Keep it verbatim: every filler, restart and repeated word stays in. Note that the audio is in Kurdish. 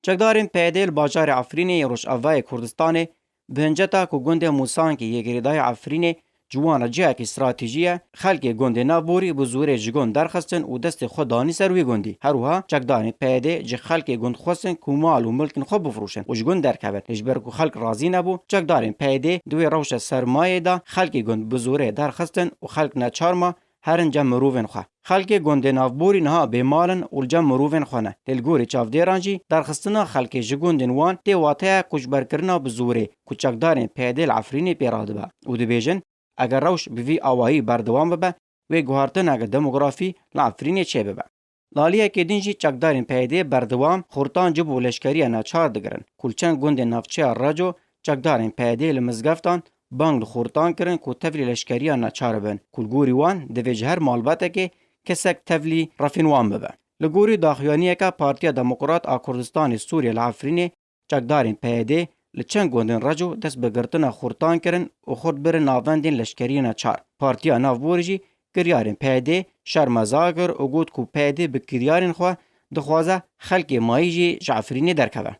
Çekdarên P Y D li bajarê Efrînê yê Rojavayê Kurdistanê bi hinceta ku gundê Mûsankê yê girêdayî Efrînê ji wan re cihekî stratejî ye, xelkê gundê navborî bi zorê ji gund derxistin û destê xwe danî ser wî gundî. Her wiha çekdarên P Y D ji xelkê gund xwestin ku mal û milkên xwe bifroşin û ji gund derkevin. Lê ji ber ku xelk razî nebû, çekdarên P Y D di wê rewşa sermayê de xelkê gund bi zorê derxistin û xelk neçar ma herin cem mirovên xwe. Xelkê gundê navborî niha bêmal in û li cem mirovên xwe ne. Lê li gorî çavdêran jî derxistina xelkê ji gundên wan tê wateya koçberkirina bi zorê ku çekdarên P Y D li Efrînê pê radibe û dibêjin, eger rewş bi vî awayî berdewam bibe, wê guhartineke demografî li Efrînê çêbibe. Li aliyekê din jî çekdarên P Y D berdewam xurtan ji bo leşkeriya neçar digirin ku li çend gundên navçeya Reco çekdarên P Y D li mizgeftan bang li xurtan kirin ku tevlî leşkeriya neçar bin ku li gorî wan divê ji her malbatekê kesek tevlî refên wan bibe. Li gorî daxuyaniyeke Partiya Demokrat a Kurdistanê Sûriye li Efrînê, çekdarên P Y D li çend gundên Reco dest bi girtina xurtan kirin û xurt birin navendên leşkerî neçar. Partiya Navborî jî kiryarên P Y D şermezar kir û got ku P Y D bi kiryarên xwe dixwaze xelkê mayî jî ji Efrînê derkeve.